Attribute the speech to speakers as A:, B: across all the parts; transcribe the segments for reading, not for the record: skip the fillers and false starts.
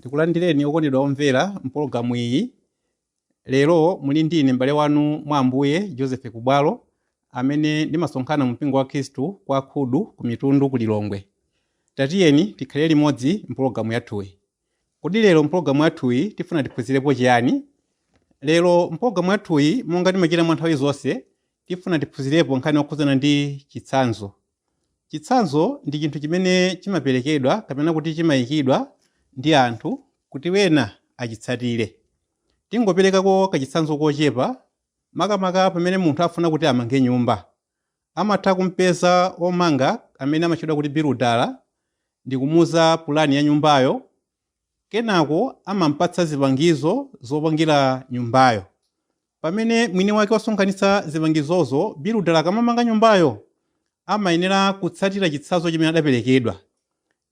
A: Ndikulandireni okondedwa omvera mpologalamu iyi. Lero muli ndine m'bale wanu mwa Ambuye Joseph Kubwalo, amene ndimasonkhana mu mpingo wa Khristu kwa Khudu ku Mitundu ku Lilongwe. Tatiyeni tikhale limodzi mpologalamu yathuyi. Kodi lero mpologalamu yathuyi tifuna tiphunzirepo chiyani? Lero mpologalamu yathuyi, monga timachita mwa nthawi zonse, tifuna tiphunzirepo nkhani yokhudzana ndi chitsanzo. Chitsanzo ndi chinthu chimene chimaperekedwa kapena kuti chimayikidwa ndi anthu kuti wena achitsatire. Tingoperekako kachitsanzo kochepa, makamaka pamene munthu afuna kuti amange nyumba. Amatha kumpeza omanga amene amatchedwa kuti biludala ndi kumuuza pulani ya nyumbayo, kenako amampatsa zipangizo zopangira nyumbayo. Pamene mwini wake wasonkhanitsa zipangizozo, biludala akamamanga nyumbayo amayenera kutsatira chitsanzo chimene adaperekedwa.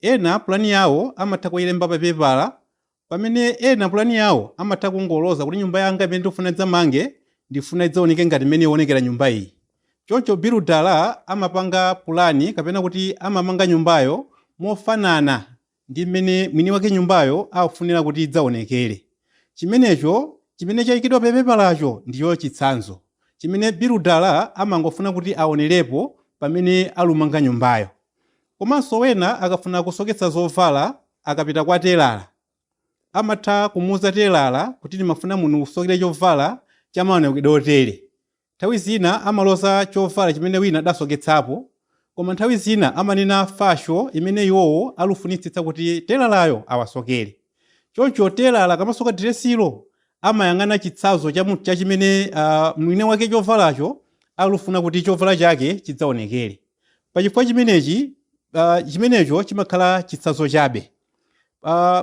A: Ena pulani yawo amatha kuyilemba pa pepala, pamene ena pulani yawo amatha kungoloza kuti nyumba yanga imene ndikufuna ndidzamange, ndifuna idzaoneke ngati imene ionekera nyumba iyi. Choncho biludala amapanga pulani kapena kuti amamanga nyumbayo mofanana ndi mmene mwini wake nyumbayo akufunira kuti idzaonekere. Chimenecho chimene chayikidwa pa pepalacho ndicho chitsanzo chimene biludala amangofuna kuti aonerepo pamene alumanga nyumbayo. Komanso wena akafuna kusoketsa zovala, akapita kwa telala, amatha kumuuza telala kuti ndimafuna munthu usokere chovala cha maonekedwe otere. Nthawi zina amaloza chovala chimene wina adasoketsapo, koma nthawi zina amanena fasho imene iwowo alufunitsitsa kuti telalayo awasokere. Choncho telala akamasoka diresilo amayang'ana chitsanzo cha chimene mwini wake chovalacho alufuna kuti chovala chake chidzaonekere. Pachifukwa chimenechi, chimenecho chimakhala chitsanzo chabe.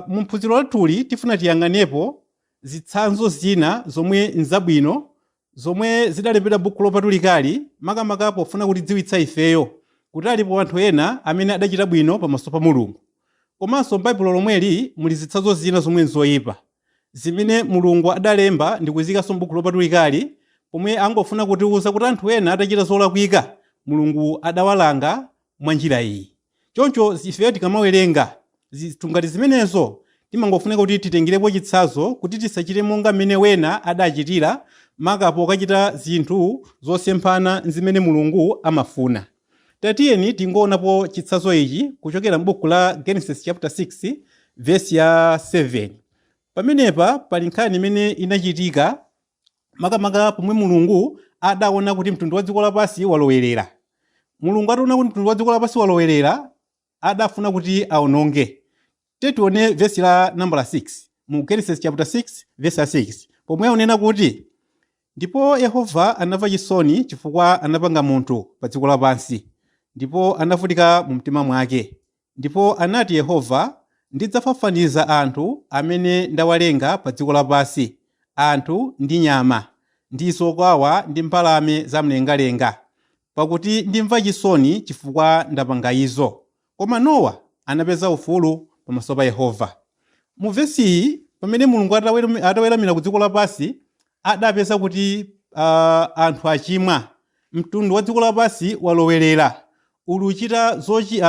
A: Mu phunziro lathuli tifuna tiyang'anepo zitsanzo zina zomwe nzabwino zomwe zidalembedwa buku lopatulikali, makamaka pofuna kutidziwitsa ifeyo kuti alipo anthu ena amene adachita bwino pamaso pa Mulungu. Komanso m'Baibulo lomweli muli zitsanzo zina zomwe nzoyipa zimene Mulungu adalemba ndi kuzikanso m'buku lopatulikali, pomwe angofuna kutiwuza kuti anthu ena atachita zolakwika Mulungu adawalanga mwa njira iyi. Choncho ifeyo tikamawerenga zinthu ngati zimenezo, timangofunika kuti titengerepo chitsanzo kuti tisachite monga mmene wena adachitira, maka pokachita zinthu zosemphana zimene Mulungu amafuna. Tatiyeni tingoonapo chitsanzo ichi kuchokera m'buku la Genesis chapter 6 verse ya 7. Pamenepa pali nkhani imene inachitika, makamaka pomwe Mulungu adaona kuti mtundu wa dziko lapansi walowerera. Mulungu ataona kuti mtundu wa dziko lapansi walowerera, adafuna kuti aononge. Tione vesi la nambala 6 mu Genesis chapter 6 verse ya 6, pomwe akunena kuti, "Ndipo Yehova anamva chisoni chifukwa anapanga munthu pa dziko lapansi, ndipo anavutika mu mtima mwake. Ndipo anati Yehova, ndidzafafaniza anthu amene ndawalenga pa dziko lapansi, anthu ndi nyama, ndi zokwawa ndi mbalame zamlengalenga, pakuti ndimva chisoni chifukwa ndapanga izo." Koma Nowa anapeza ufulu pamaso pa Yehova. Mu vesi iyi, pamene Mulungu ataweramira ku dziko lapansi, adapeza kuti anthu achimwa, mtundu wa dziko lapansi walowerera, uluchita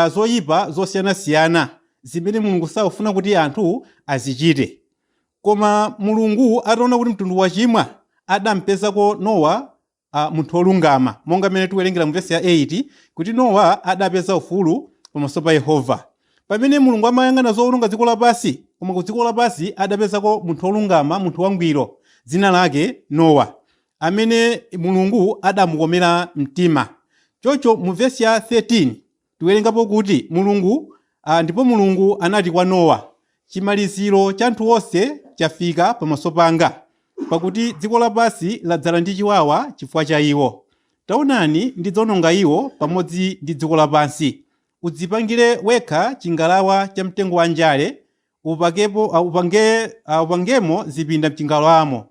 A: zoyipa zosiyanasiyana zimene Mulungu sakufuna kuti anthu azichite. Koma Mulungu ataona kuti mtundu wachimwa, adampezako Nowa, munthu wolungama, monga mmene tiwerengera mu vesi ya 8 kuti Nowa adapeza ufulu pamaso pa Yehova. Pamene Mulungu amayang'ana zowononga dziko lapansi, koma ku dziko lapansi adapezako munthu wolungama, munthu wangwiro, dzina lake Nowa, amene Mulungu adamukomera mtima. Choncho mu vesi ya 13 tiwerengapo kuti Mulungu, "Ndipo Mulungu anati kwa Nowa, chimaliziro cha anthu onse chafika pamaso panga, pakuti dziko lapansi ladzala ndi chiwawa chifukwa cha iwo. Taonani, ndidzawononga iwo pamodzi ndi dziko lapansi. Udzipangire wekha chingalawa cha mtengo wa njale, upakepo, upangemo zipinda mchingalawamo,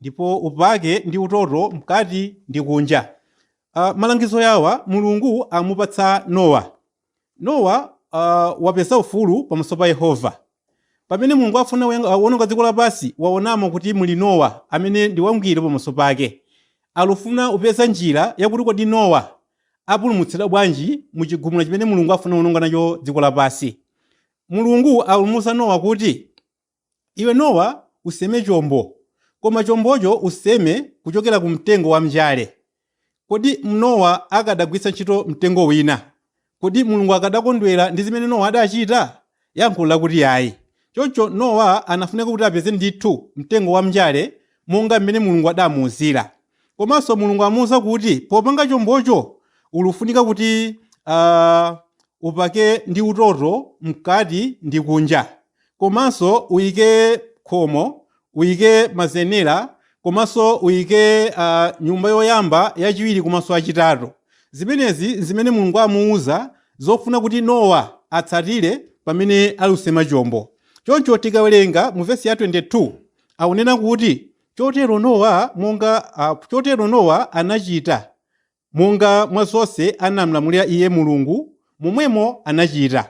A: ndipo upake ndi utoto mkati ndi kunja." Malangizo yawa Mulungu amupatsa Nowa. Nowa wapeza ufulu pamaso pa Yehova. Pamene Mulungu afuna kuwononga dziko lapansi, waonamo kuti muli Nowa amene ndi wangwiro pamaso pake. Alufuna upeza njira yakuti kodi Nowa apulumutsidwa bwanji mu chigumula chimene Mulungu afuna kuwononga nacho dziko lapansi. Mulungu alumuza Nowa kuti Iwe Nowa, useme chombo, koma chombocho useme kuchokera ku mtengo wa mnjale. Kodi Nowa akadagwiritsa ntchito mtengo wina, kodi Mulungu akadakondwera ndi zimene Nowa adachita? Yankho lakuti ayi. Choncho Nowa anafunika kuti apeze ndithu mtengo wa mnjale monga mmene Mulungu adamuwuzira. Komanso Mulungu amuwuza kuti popanga chombocho ulufunika kuti upake ndi utoto mkati ndi kunja, komanso uyike khomo, uyike mazenera, komanso uyike nyumba yoyamba, yachiwiri komanso yachitatu. Zimenezi zimene Mulungu amuwuza zofuna kuti Nowa atsatire pamene alusema chombo. Choncho tikawerenga mu vesi ya 22, akunena kuti chotero Nowa anachita monga mwa zonse anamlamulira iye Mulungu, momwemo anachita.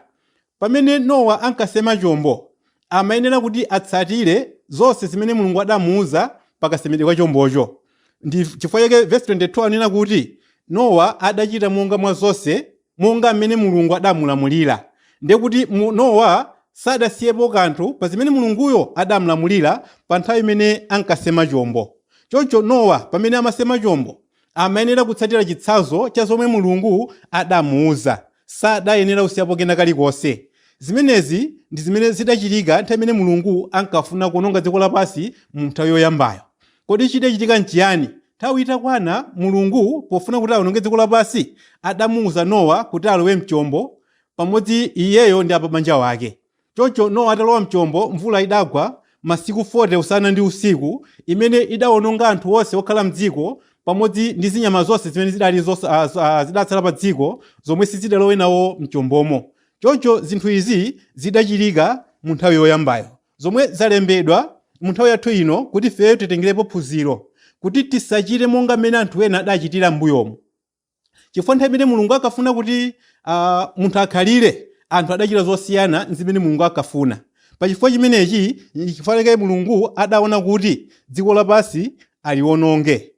A: Pamene Nowa ankasema chombo, amayenera kuti atsatire zonse zimene Mulungu adamuwuza pakasemedwe kwa chombocho. Ndi chifukwa chake vesi 22 anena kuti Nowa adachita monga mwa zonse, monga mmene Mulungu adamulamulira. Ndiye kuti Nowa sadasiyepo kanthu pa zimene Mulunguyo adamulamulira pa nthawi imene ankasema chombo. Choncho Nowa pamene amasema chombo amayenera kutsatira chitsanzo cha zomwe Mulungu adamuwuza, sadayenera kusiyapo kena kalikonse. Zimenezi ndi zimene zidachitika nthawi imene Mulungu ankafuna kuononga dziko lapansi mu nthawi yoyambayo. Kodi chidachitika nchiyani? Nthawi itakwana, Mulungu pofuna kuti aononge dziko lapansi adamuwuza Nowa kuti alowe mchombo pamodzi iyeyo ndi apabanja wake. Choncho Nowa atalowa mchombo, mvula idagwa masiku 40 usana ndi usiku, imene idawononga anthu onse okhala mdziko pamodzi ndi zinyama zonse zimene zidali zidatsala pa dziko, zomwe sizidalowe nawo mchombomo. Choncho zinthu izi zidachitika mu nthawi yoyambayo, zomwe zalembedwa mu nthawi yathu ino kuti ifeyo titengerepo phunziro, kuti tisachite monga mmene anthu ena adachitira m'mbuyomo. Chifukwa nthawi imene Mulungu akafuna kuti munthu akhalire, anthu adachita zosiyana zimene Mulungu akafuna. Pachifukwa chimenechi, chifukwa chake Mulungu adaona kuti dziko lapansi aliwononge.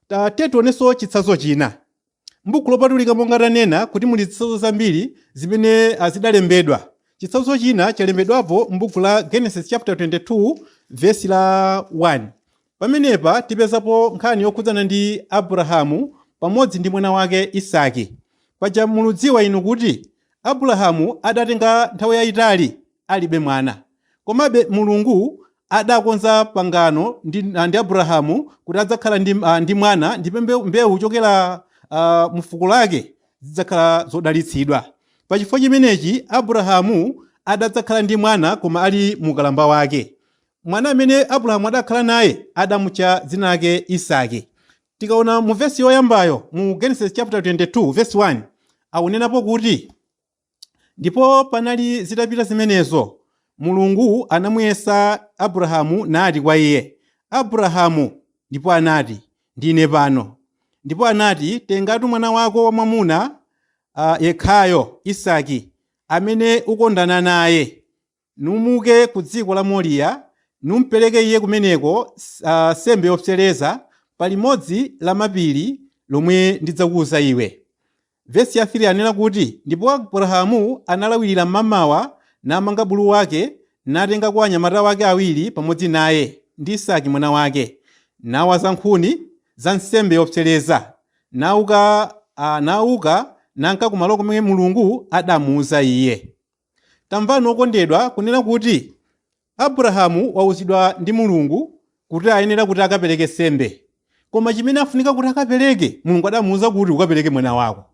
A: Tate tionenso chitsanzo china m'buku lopatulika. Monga tanena kuti muli zitsanzo zambiri zimene zidalembedwa, chitsanzo china chalembedwapo m'buku la Genesis chapter 22 vesi la 1. Pamenepa tipezapo nkhani yokhudzana ndi Abrahamu pamodzi ndi mwana wake Isaki. Paja muludziwa inu kuti Abrahamu adatenga nthawi yayitali alibe mwana. Komabe Mulungu adakonza pangano ndi Abrahamu kuti adzakhala ndi mwana, ndipo mbewu kuchokera mu fuko lake zidzakhala zodalitsidwa. Pachifukwa chimenechi Abrahamu adadzakhala ndi mwana, koma ali mukalamba wake. Mwana amene Abrahamu adakhala naye adamutcha dzina lake Isaki. Tikaona mu vesi yoyambayo mu Genesis chapter 22 verse 1, akunenapo kuti, "Ndipo panali zitapita zimenezo, Mulungu anamuyesa Abrahamu nati kwa iye, Abrahamu! Ndipo anati, Ndine pano. Ndipo anati, Tengatu mwana wako wamwamuna yekhayo Isaki, amene ukondana naye, numuke ku dziko la Moriya, numpereke iye kumeneko sembe yopsereza palimodzi la mapiri lomwe ndidzakuwuza iwe." Vesi ya 3 anena kuti, "Ndipo Abrahamu analawirira mmamawa, namanga bulu wake, natenga kwa anyamata wake awiri pamodzi naye, ndi Isaki mwana wake, nawaza nkhuni za nsembe yopsereza, nauka nanka kumalo kumene Mulungu adamuwuza iye." Tamvani okondedwa, kunena kuti Abrahamu wauzidwa ndi Mulungu kuti ayenera kuti akapereke sembe, koma chimene afunika kuti akapereke, Mulungu adamuwuza kuti ukapereke mwana wako.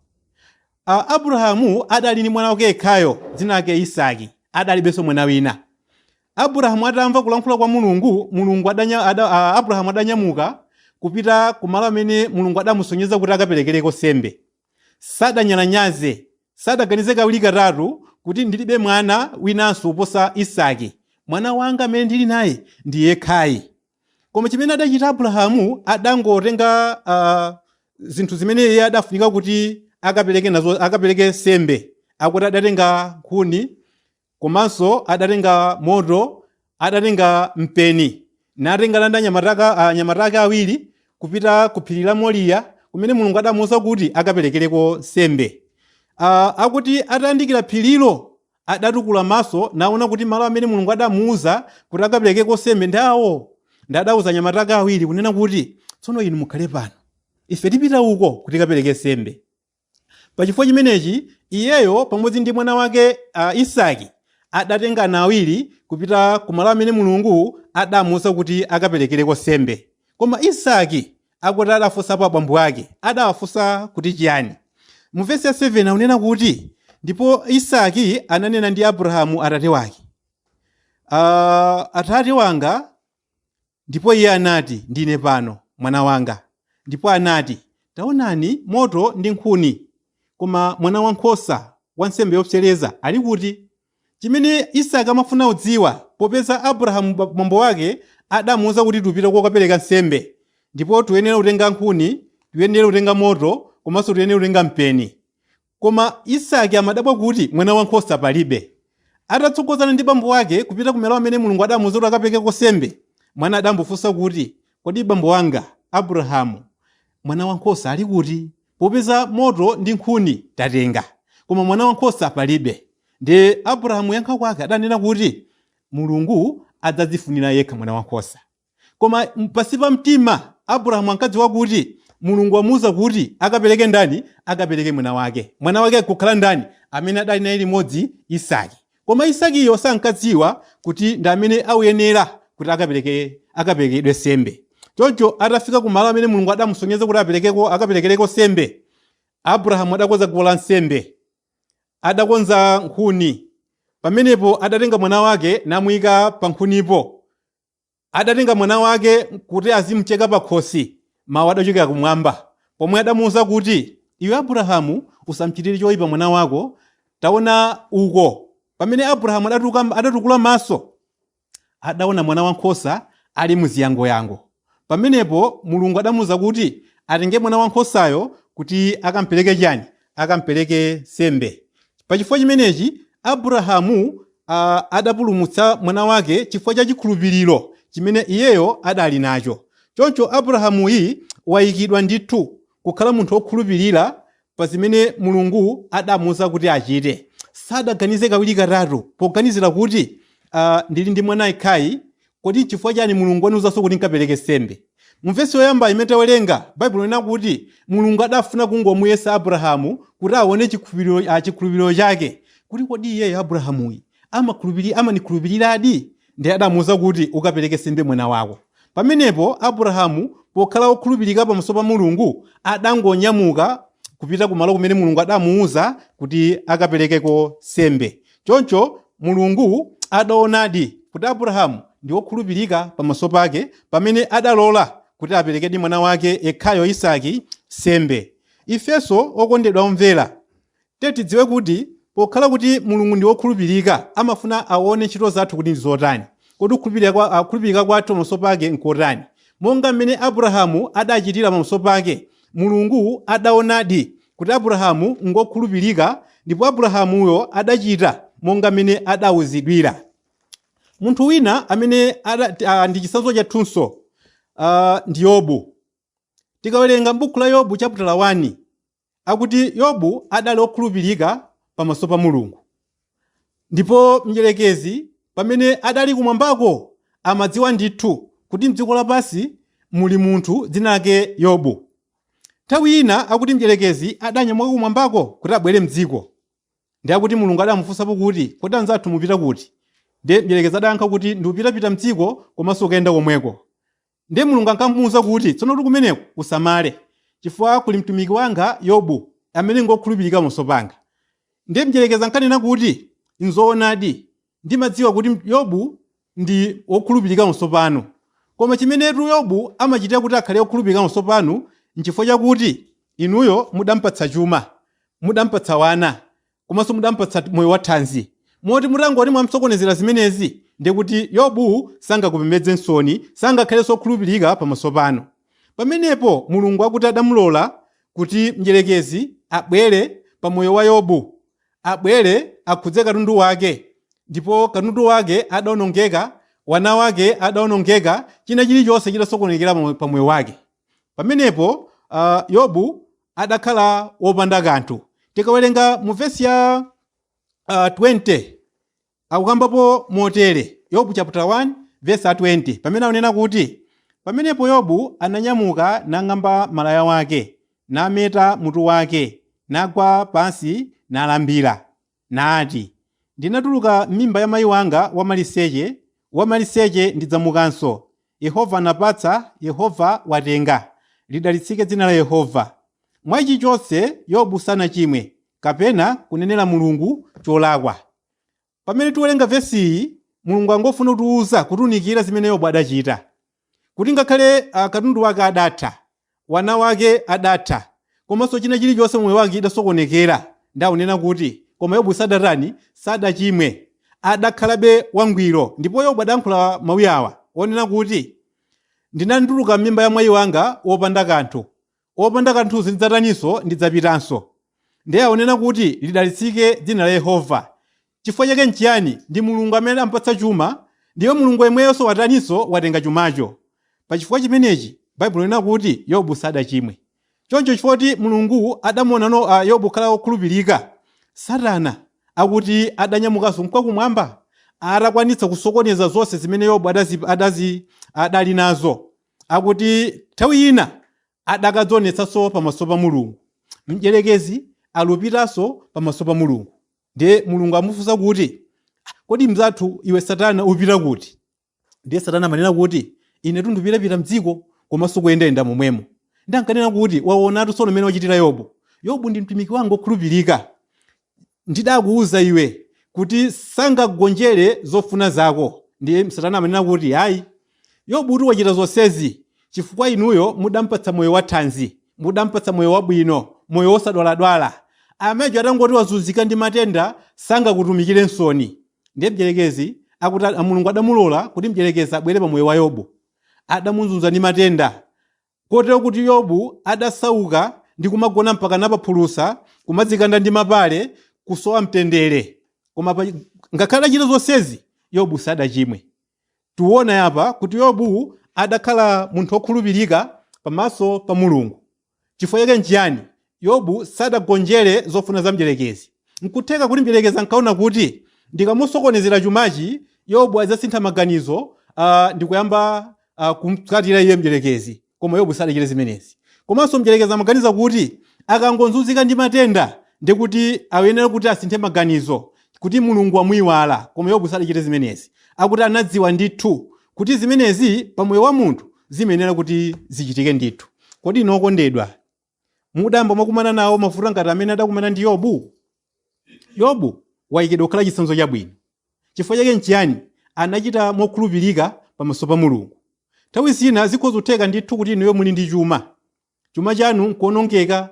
A: Abrahamu adali ndi mwana wake yekhayo, dzina lake Isaki, adalibenso mwana wina. Abrahamu atamva kulankhula kwa Mulungu, Abrahamu adanyamuka kupita kumalo amene Mulungu adamusonyeza kuti akaperekereko sembe. Sadanyalanyaze, sadaganize kawiri katatu kuti ndilibe mwana winanso kuposa Isaki, mwana wanga amene ndili naye ndi yekhayi. Koma chimene adachita Abrahamu, adangotenga zinthu zimene iye adafunika kuti akapereke nazo, akapereke sembe. Akuti adatenga nkhuni, komanso adatenga moto, adatenga mpeni, natenga landa anyamata ake awiri kupita ku phiri la Moriya kumene Mulungu adamuwuza kuti akaperekereko sembe. Akuti atayandikira phirilo Adatukula maso naona kuti malo amene Mulungu adamuwuza kuti akaperekeko sembe ndawo. Ndi adawuza anyamata ake awiri kunena kuti, tsono inu mukhale pano, ife tipita uko kuti kapereke sembe. Pachifukwa chimenechi iyeyo pamodzi ndi mwana wake Isaki adatengana awiri kupita kumalo amene Mulungu adamuwuza kuti akaperekereko sembe. Koma Isaki akuti adafunsapo abambo ake, adawafunsa kuti chiyani? Mu vesi ya 7 akunena kuti, ndipo Isaki ananena ndi Abrahamu atate wake, atate wanga. Ndipo iye anati, ndine pano, mwana wanga. Ndipo anati, taonani moto ndi nkhuni, koma mwana wankhosa wa nsembe yopsereza ali kuti? Chimene Isaki amafuna kudziwa, popeza Abrahamu bambo wake adamuwuza kuti tupita kokapereka nsembe, ndipo tuyenera kutenga nkhuni, tuyenera kutenga moto, komanso tuyenera kutenga mpeni. Koma Isaki amadabwa kuti mwana wankhosa palibe. Atatsogozana ndi bambo wake kupita kumalo amene Mulungu adamuwuza kuti akaperekeko sembe, mwana adambofunsa kuti, kodi bambo wanga Abrahamu, mwana wankhosa ali kuti? Popeza moto ndi nkhuni tatenga, koma mwana wankhosa palibe. Ndi Abrahamu yankha kwake adanena kuti Mulungu adzadzifunira yekha mwana wankhosa. Koma pasi pa mtima Abrahamu ankadziwa kuti Mulungu amuwuza kuti akapereke ndani? Akapereke mwana wake. Mwana wake kukhala ndani? Amene adali naye limodzi, Isaki. Koma Isakiyo sankadziwa kuti ndi amene auyenera kuti akaperekedwe sembe. Choncho atafika kumalo amene Mulungu adamusonyeza kuti akaperekereko sembe, Abrahamu adakonza guwa la nsembe, adakonza nkhuni. Pamenepo adatenga mwana wake namuyika pa nkhunipo. Adatenga mwana wake kuti azimcheka pa khosi. Mawu adachokera kumwamba pomwe adamuwuza kuti, iwe Abrahamu, usamchitire choyipa mwana wako, taona uko. Pamene Abrahamu adatukula maso, adaona mwana wankhosa ali muziyangoyango. Pamenepo Mulungu adamuwuza kuti atenge mwana wankhosayo kuti akampereke chani? Akampereke sembe. Pachifukwa chimenechi Abrahamu adapulumutsa mwana wake chifukwa cha chikhulupiriro chimene iyeyo adali nacho. Choncho Abrahamuyi wayikidwa ndithu kukhala munthu wokhulupirira pa zimene Mulungu adamuwuza kuti achite. Sadaganize kawiri katatu poganizira kuti, ndili ndi mwana yekhayi, kodi chifukwa chani Mulungu wandiwuzanso kuti nkapereke sembe? Mu vesi yoyamba imene tawerenga, Baibulo linena kuti Mulungu adafuna kungomuyesa Abrahamu kuti aone chikhulupiriro chake, kuti kodi iyeyo Abrahamuyi amanikhulupiriradi? Ndiye adamuwuza kuti ukapereke sembe mwana wako. Pamenepo Abrahamu pokhala wokhulupirika pamaso pa Mulungu adangonyamuka kupita kumalo kumene Mulungu adamuwuza kuti akaperekeko sembe. Choncho Mulungu adaonadi kuti Abrahamu ndi wokhulupirika pamaso pake pamene adalola kuti aperekedi mwana wake yekhayo Isaki sembe. Ifenso okondedwa omvera, tidziwe kuti pokhala kuti Mulungu ndi wokhulupirika, amafuna aone ntchito zathu kuti ndi zotani, kodi kukhulupirika kwathu pamaso pake nkotani. Monga mmene Abrahamu adachitira pamaso pake, Mulungu adaonadi kuti Abrahamu ngokhulupirika, ndipo Abrahamuyo adachita monga mmene adawuzidwira. Munthu wina amene ndi chitsanzo chathunso ndi Yobu. Tikawerenga m'buku la Yobu chapter 1, akuti Yobu adali wokhulupirika pamaso pa Mulungu, ndipo mdierekezi pamene adali kumwambako amadziwa ndithu kuti mdziko lapansi muli munthu dzina lake Yobu. Nthawi ina akuti mdierekezi adanyamuka kumwambako kuti abwere mdziko, ndi akuti Mulungu adamufunsapo kuti, kodi anzathu mupita kuti? Ndiye mdierekezi adayankha kuti ndikupitapita mdziko komanso kuyenda komweko. Ndiye Mulungu ankamuwuza kuti, tsono kuti kumeneko usamale, chifukwa kuli mtumiki wanga Yobu amene ngokhulupirika pamaso panga. Ndiye mdierekezi ankanena kuti, nzoonadi, ndimadziwa kuti Yobu ndi wokhulupirika pamaso panu, koma chimenetu Yobu amachitira kuti akhale wokhulupirika pamaso panu nchifukwa chakuti inuyo mudampatsa chuma, mudampatsa wana, komanso mudampatsa moyo wathanzi, moti mutangoti mwamsokonezera zimenezi, ndiye kuti Yobu sangakupembedze nsoni, sangakhalenso wokhulupirika pamaso panu. Pamenepo Mulungu akuti adamulola kuti mdierekezi abwere pa moyo wa Yobu, abwere akhudze katundu wake, ndipo katundu wake adaonongeka, wana wake adaonongeka, china chilichonse chidasokonekera pa moyo wake. Pamenepo Yobu adakhala wopanda kanthu. Tikawerenga mu vesi ya 20 akukambapo motere. Yobu chapter 1 verse 20, pamene akunena kuti, pamenepo Yobu ananyamuka nang'amba malaya wake, nameta mutu wake, nagwa pansi nalambira, nati, ndinatuluka m'mimba ya mayi wanga wamaliseche, wamaliseche ndidzamukanso. Yehova anapatsa, Yehova watenga, lidalitsike dzina la Yehova. Mwa ichi chonse Yobu sanachimwe kapena kunenera Mulungu cholakwa. Pamene tiwerenga vesiyi, Mulungu angofuna kutiwuza, kutiunikira zimene Yobu adachita, kuti ngakhale katundu wake adatha, wana wake adatha, komanso china chilichonse moyo wake idasokonekera, ndakunena kuti koma Yobu sadatani, sadachimwe, adakhalabe wangwiro. Ndipo Yobu adayankhula mawu awa onena kuti, ndinatuluka m'mimba ya mayi wanga wopanda kanthu, wopanda kanthu ndidzataninso, ndidzapitanso. Ndiye akunena kuti lidalitsike dzina la Yehova. Chifukwa chake nchiyani? Ndi Mulungu amene ampatsa chuma, ndiye Mulungu yemweyonso wataninso, watenga chumacho. Pachifukwa chimenechi Baibulo linena kuti Yobu sadachimwe. Choncho chifukwa kuti Mulungu adamuona Yobu kukhala wokhulupirika, Satana akuti adanyamukanso mkwakumwamba atakwanitsa kusokoneza zonse zimene Yobu adali nazo. Akuti nthawi ina adakadzionetsanso pamaso pa Mulungu. Mdierekezi alupitanso pamaso pa Mulungu. Ndiye Mulungu amufunsa kuti, kodi mzathu iwe Satana upita kuti? Ndiye Satana amanena kuti, ine tundupitapita mdziko komanso kuyendayenda momwemo. Ndi ankanena kuti, waonatu tsono mmene wachitira Yobu. Yobu ndi mtumiki wanga wokhulupirika. Ndidakuwuza iwe kuti sangagonjere zofuna zako. Ndiye Satana amanena kuti, ayi, Yobu kuti wachita zonsezi chifukwa inuyo mudampatsa moyo wathanzi, mudampatsa moyo wabwino, moyo wosadwaladwala. Amejo atangoti wazunzika ndi matenda sangakutumikire nsoni. Ndiye mdierekezi akuti Mulungu adamulola kuti mdierekezi abwere pa moyo wa Yobu. Adamuzunza ndi matenda kotero kuti Yobu adasauka ndi kumagona mpaka napaphulusa, kumadzikanda ndi mapale, kusowa mtendere. Koma ngakhale adachita zonsezi, Yobu sadachimwe. Tiwona apa kuti Yobu adakhala munthu wokhulupirika pamaso pa Mulungu. Chifukwa chake nchiyani? Yobu sadagonjere zofuna za mdierekezi. Nkutheka kuti mdierekezi ankaona kuti ndikamusokonezera chumachi, Yobu adzasintha maganizo ndikuyamba kumtsatira iye mdierekezi. Koma Yobu sadachite zimenezi. Komanso mdierekezi amaganiza kuti akangonzunzika ndi matenda ndikuti ayenera kuti asinthe maganizo, kuti Mulungu wamuyiwala. Koma Yobu sadachite zimenezi. Akuti anadziwa ndithu kuti zimenezi pamoyo wa munthu zimayenera kuti zichitike ndithu. Kodi inu okondedwa mudayamba mwakumana nawo mavuto ngati amene adakumana ndi Yobu? Yobu wayikidwa kukhala chitsanzo chabwino. Chifukwa chake nchiyani? Anachita mokhulupirika pamaso pa Mulungu. Nthawi zina zikhoza kutheka ndithu kuti inuyo muli ndi chuma, chuma chanu nkuonongeka,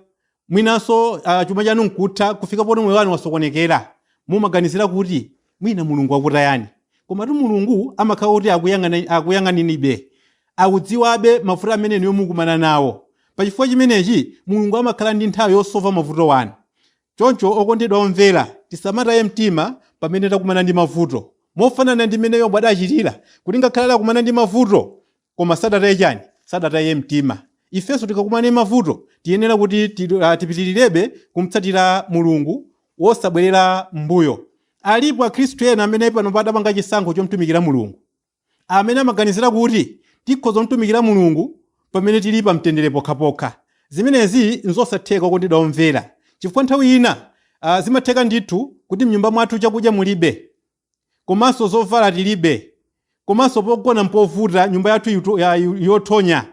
A: mwinanso chuma chanu nkutha kufika poti moyo wanu wasokonekera. Mumaganizira kuti mwina Mulungu wakutayani, komatu Mulungu amakhala kuti akuyang'aninibe, akudziwabe mavuto amene inuyo mukumana nawo. Pachifukwa chimenechi Mulungu amakhala ndi nthawi yosova mavuto wanu. Choncho okondedwa omvera, tisamataye mtima pamene takumana ndi mavuto, mofanana ndi mmene Yobu adachitira, kuti ngakhale adakumana ndi mavuto koma sadataye chani, sadataye mtima. Ifenso tikakumana ndi mavuto tiyenera kuti tipitilirebe kumtsatira Mulungu wosabwerera m'mbuyo. Alipo akhristu ena amene pano adapanga chisankho chomtumikira Mulungu, amene amaganizira kuti tikhoza kumtumikira Mulungu pamene tili pa mtendere pokhapokha. Zimenezi nzosatheka, okondedwa omvera, chifukwa nthawi ina zimatheka ndithu kuti mnyumba mwathu chakudya mulibe, komanso zovala tilibe, komanso pogona mpovuta, nyumba yathu yothonya.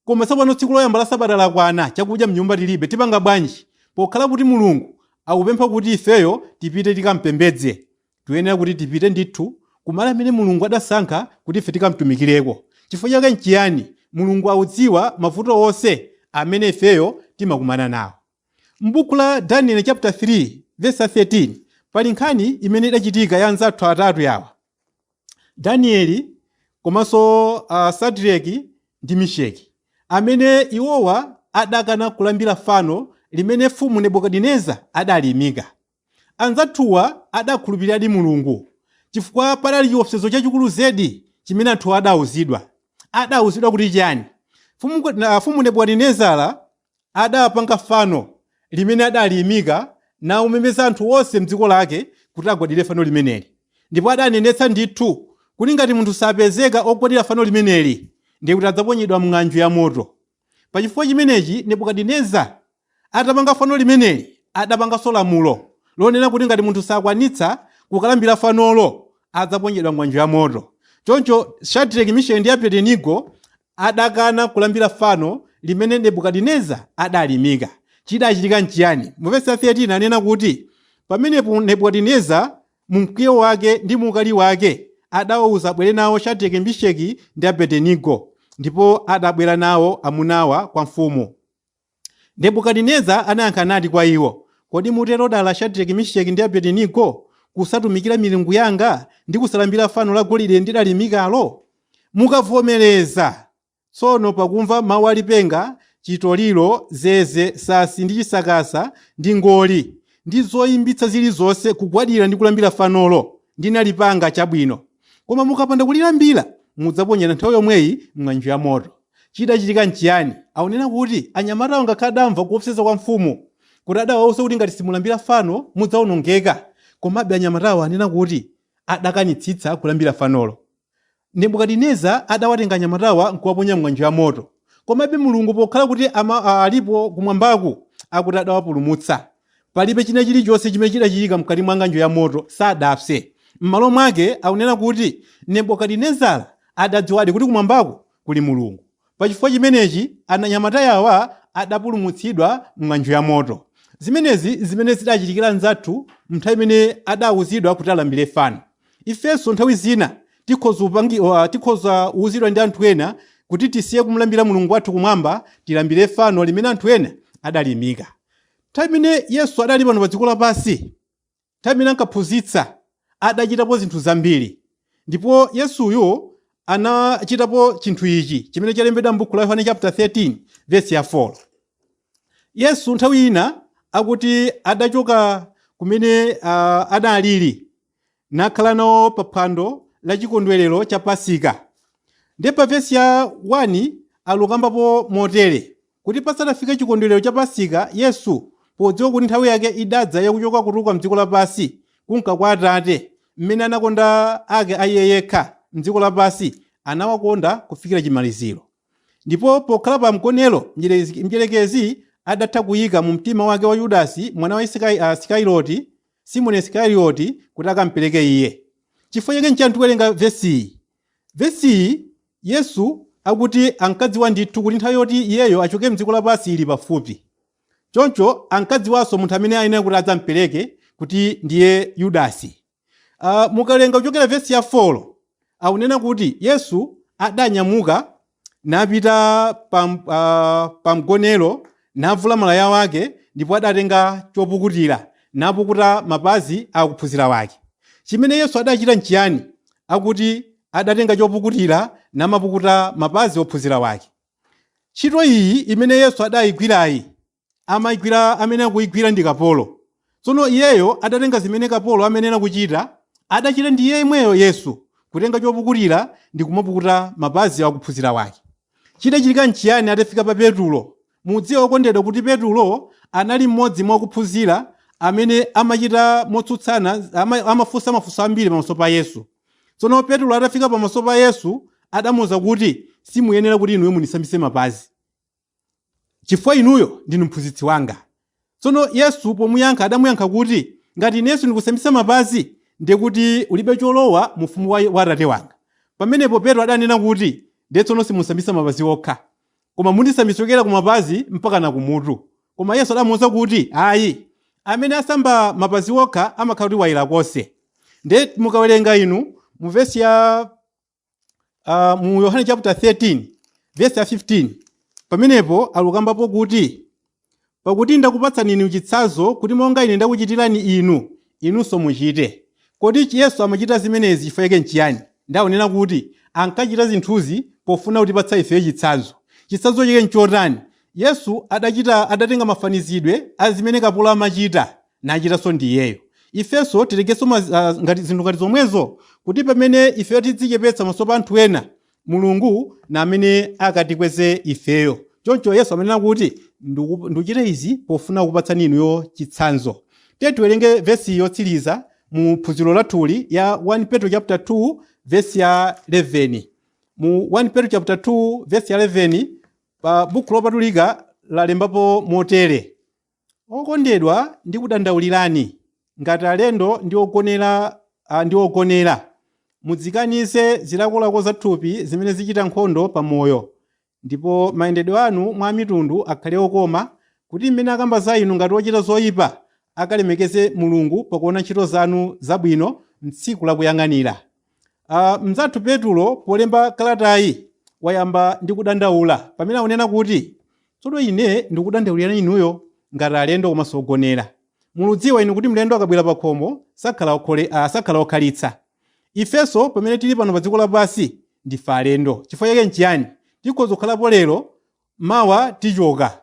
A: Koma tsopano tsiku loyamba la sabata lakwana, chakudya mnyumba tilibe, tipanga bwanji? Pokhala kuti Mulungu akupempha kuti ifeyo tipite tikampembedze, tiyenera kuti tipite ndithu kumalo amene Mulungu adasankha kuti ife tikamtumikireko. Chifukwa chake nchiyani? Mulungu akudziwa mavuto onse amene ifeyo timakumana nawo. M'buku la Daniel chapter 3 verse 13 pali nkhani imene idachitika ya anzathu atatu yawa, Danieli komanso Sadireki ndi Misheki, amene iwowa adakana kulambira fano limene mfumu Nebukadineza adaliyimika. Anzathuwa adakhulupiriradi Mulungu, chifukwa padali chiopsezo chachikulu zedi chimene anthuwa adawuzidwa. Adawuzidwa kuti chani? Mfumu Nebukadinezara adapanga fano limene adaliyimika naumemeza anthu onse mdziko lake kuti agwadire fano limeneli. Ndipo adanenetsa ndithu kuti ngati munthu sapezeka ogwadira fano limeneli, ndiye kuti adzaponyedwa mng'anjo ya moto. Pachifukwa chimenechi Nebukadineza atapanga fano limeneli, adapanganso lamulo lonena kuti ngati munthu sakwanitsa kukalambira fanolo, adzaponyedwa mng'anjo ya moto. Choncho Shadraki, Misheki ndi Abednego adakana kulambira fano limene Nebukadineza adalimika. Chidachitika nchiyani? Mu vesi ya 13 anena kuti pamenepo Nebukadineza mu mkwiyo wake ndi mu ukali wake adawauza abwere nawo Shadraki, Misheki ndi Abednego, ndipo adabwera nawo amunawa kwa mfumu. Nebukadineza anayankha nati kwa iwo, "Kodi mutero dala, Shadraki, Misheki ndi Abednego, kusatumikira milungu yanga ndi kusalambira fano la golide ndidalimikalo? Mukavomereza tsono pakumva mawu alipenga, chitoliro, zeze, sasi ndi chisakasa ndi ngoli ndi zoyimbitsa zilizonse, kugwadira ndi kulambira fanolo ndinalipanga, chabwino. Koma mukapanda kulilambira, mudzaponyedwa nthawi yomweyi mng'anjo ya moto." Chidachitika nchiyani? Akunena kuti anyamatawo ngakhale adamva kuopseza kwa mfumu kuti adawauza kuti ngati simulambira fano mudzawonongeka, komabe anyamatawo anena kuti adakanitsitsa kulambira fanolo. Nebukadineza adawatenga anyamatawa nkuwaponya mng'anjo ya moto, komabe Mulungu pokhala kuti alipo kumwambaku, akuti adawapulumutsa. Palibe china chilichonse chimene chidachitika mkati mwa ng'anjo ya moto, sadapse. M'malo mwake akunena kuti Nebukadinezara adadziwadi kuti kumwambaku kuli Mulungu. Pachifukwa chimenechi anyamatawa adapulumutsidwa mng'anjo ya moto. Zimenezi zimene zidachitikira anzathu nthawi imene adawuzidwa kuti alambire fano. Ifenso nthawi zina tikhoza kuwuzidwa ndi anthu ena kuti tisiye kumulambira Mulungu wathu kumwamba, tilambire fano limene anthu ena adalimika. Nthawi imene Yesu adali pano pa dziko lapansi, nthawi imene ankaphunzitsa, adachitapo zinthu zambiri. Ndipo Yesuyu anachitapo chinthu ichi chimene chalembedwa m'buku la Yohane chapter 13 verse ya 4. Yesu nthawi ina akuti adachoka kumene adalili, nakhala nawo pa phwando la chikondwerero cha Pasika. Ndiye pa vesi ya 1 alukambapo motere kuti pasanafike chikondwerero cha Pasika, Yesu podziwa kuti nthawi yake idadza yakuchoka kutuluka mdziko lapansi kunka kwa Atate, mmene anakonda ake a iye yekha mdziko lapansi, anawakonda kufikira chimaliziro. Ndipo pokhala pa mgonero, mdierekezi adatha kuyika mu mtima wake wa Yudasi mwana wa Isikarioti, Simoni Isikarioti, kuti akampereke iye. Chifukwa chake nchiyani tikuwerenga vesiyi? Vesiyi Yesu akuti ankadziwa ndithu kuti nthawi yoti iyeyo achoke mdziko lapansi ili pafupi. Choncho ankadziwanso munthu amene ayenera kuti adzampereke kuti ndiye Yudasi. Mukawerenga kuchokera vesi ya 4, akunena kuti Yesu adanyamuka napita pa mgonero, navula malaya wake, ndipo adatenga chopukutira napukuta mapazi a akuphunzira wake. Chimene Yesu adachita nchiyani? Akuti adatenga chopukutira namapukuta mapazi ophunzira wake. Ntchito iyi imene Yesu adayigwirayi, amayigwira amene akuyigwira ndi kapolo. Tsono iyeyo adatenga zimene kapolo amenera kuchita, adachita ndi iye yemweyo Yesu, kutenga chopukutira ndi kumapukuta mapazi a akuphunzira wake. Chidachitika nchiyani atafika pa Petulo? Mudziwe okondedwa kuti Petulo anali mmodzi mwa akuphunzira amene amachita motsutsana, amafunsa mafunso ambiri pamaso pa Yesu. Tsono Petulo atafika pamaso pa Yesu, adamuwuza kuti simuyenera kuti inuyo mundisambitse mapazi, chifukwa inuyo ndinu mphunzitsi wanga. Tsono Yesu pomuyankha adamuyankha kuti ngati inenso ndikusambitsa mapazi, ndiye kuti ulibe cholowa mu ufumu wa Atate wanga. Pamenepo Petro adanena kuti ndiye tsono simusambitsa mapazi okha, koma mundisambitsa kuchokera ku mapazi mpaka na kumutu. Koma Yesu adamuwuza kuti ayi, amene asamba mapazi okha amakhala kuti wayera konse. Ndiye mukawerenga inu mu vesi ya mu Yohane chapter 13 verse ya 15, pamenepo alukambapo kuti pakuti ndakupatsani inu chitsanzo kuti monga ine ndakuchitirani inu, inunso muchite. Kodi Yesu amachita zimenezi chifukwa chake nchiyani? Ndaonena kuti ankachita zinthuzi pofuna kutipatsa ifeyo chitsanzo. Chitsanzo chake nchotani? Yesu adatenga mafanizidwe a zimene kapolo amachita, nachitanso ndi iyeyo. Ifenso titengenso ngati zinthu ngati zomwezo, kuti pamene ifeyo tidzichepetsa pamaso pa anthu ena, Mulungu na amene akatikweze ifeyo. Choncho Yesu amanena kuti ndikuchita izi pofuna kupatsani inuyo chitsanzo. Tiye tiwerenge vesi yotsiriza Mu phunziro lathuli ya 1 Petro chapter 2 verse ya 11, mu 1 Petro chapter 2 verse ya 11, pa buku lopatulika lalembapo motere: "Okondedwa, ndikudandaulirani ngati alendo ndi ogonera, ndi ogonera, mudzikanize zilakolako za thupi zimene zichita nkhondo pamoyo, ndipo mayendedwe anu mwa mitundu akhale okoma, kuti mmene akamba za inu ngati ochita zoyipa akalemekeze Mulungu pakuona ntchito zanu zabwino mtsiku lakuyang'anira." Mnzathu Petulo polemba kalatayi wayamba ndi kudandaula pamene akunena kuti, "Tsono ine ndikudandaulirani inuyo ngati alendo komanso ogonera." Muludziwa inu kuti mlendo akabwera pa khomo sakhala okhalitsa. Ifenso pamene tili pano pa dziko lapansi ndife alendo. Chifukwa chake nchiyani? Tikhoza kukhalapo lero, mawa tichoka.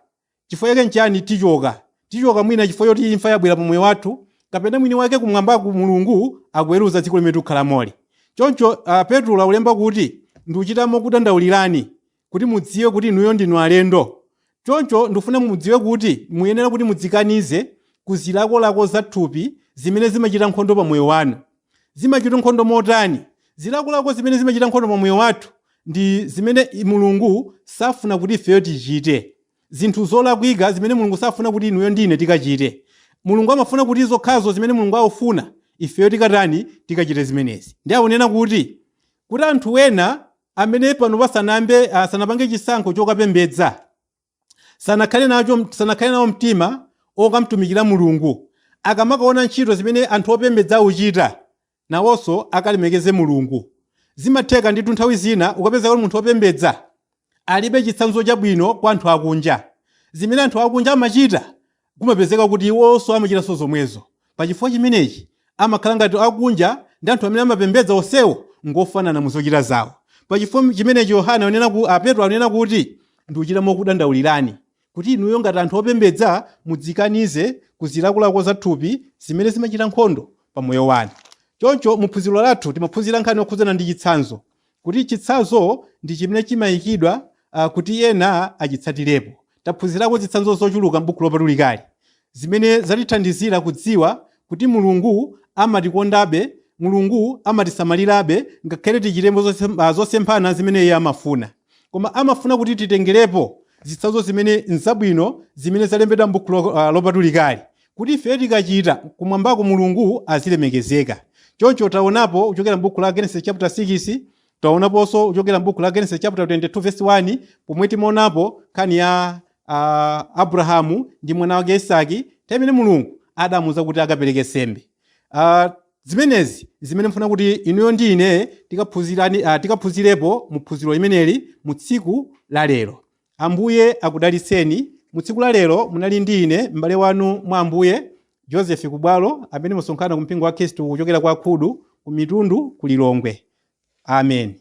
A: Chifukwa chake nchiyani tichoka? Tichoka mwina chifukwa choti imfa yabwera pa moyo wathu, kapena mwini wake kumwambaku Mulungu akuweruza dziko limene tikukhalamoli. Choncho Petro akulemba kuti, "Ndikuchitamo kudandaulirani kuti mudziwe kuti inuyo ndinu alendo. Choncho ndikufuna mudziwe kuti muyenera kuti mudzikanize kuzilakolako za thupi zimene zimachita nkhondo pa moyo wanu." Zimachita nkhondo motani? Zilakolako zimene zimachita nkhondo pa moyo wathu ndi zimene Mulungu safuna kuti ifeyo tichite, zinthu zolakwika zimene Mulungu safuna kuti inuyo ndine tikachite. Mulungu amafuna kuti zokhazo zimene Mulungu akufuna ifeyo tikatani? Tikachite zimenezi. Ndi akunena kuti anthu ena amene pano pasanambe sanapange chisankho chokapembedza, sanakhale nawo mtima okamtumikira Mulungu, akamakaona ntchito zimene anthu opembedza akuchita, nawonso akalemekeze Mulungu. Zimatheka ndithu nthawi zina ukapeza kuti munthu opembedza alibe chitsanzo chabwino kwa anthu akunja. Zimene anthu akunja amachita, kumapezeka kuti iwonso amachitanso zomwezo. Pachifukwa chimenechi amakhala ngati akunja ndi anthu amene amapembedza onsewo ngofanana mu zochita zawo. Pachifukwa chimenechi Yohane anena ku Petro anena kuti, "Ndikuchita mokudandaulirani kuti inuyo ngati anthu opembedza mudzikanize kuzilakolako za thupi zimene zimachita nkhondo pa moyo wanu." Choncho mu phunziro lathu timaphunzira nkhani yokhudzana ndi chitsanzo, kuti chitsanzo ndi chimene chimayikidwa kuti ena achitsatirepo. Taphunzirako zitsanzo zochuluka m'buku lopatulikali zimene zatithandizira kudziwa kuti Mulungu amatikondabe, Mulungu amatisamalirabe ngakhale tichitemo zosemphana zimene iye amafuna. Koma amafuna kuti titengerepo zitsanzo zimene nzabwino zimene zalembedwa m'buku lopatulikali, kuti ife tikachita kumwambako Mulungu azilemekezeka. Choncho taonapo kuchokera m'buku la Genesis chapter 6, taonaponso kuchokera m'buku la Genesis chapter 22 verse 1, pomwe timaonapo nkhani ya Abrahamu ndi mwana wake Isaki, nthawi imene Mulungu adamuwuza kuti akapereke sembe. Zimenezi zimene mfuna kuti inuyo ndi ine tikaphunzirepo mu phunziro limeneli mu tsiku la lero. Ambuye akudalitseni. Mu tsiku la lero munali ndi ine m'bale wanu mwa Ambuye Joseph Kubwalo, amene musonkhana ku mpingo wa Khristu kuchokera kwa Khudu ku Mitundu ku Lilongwe. Amen.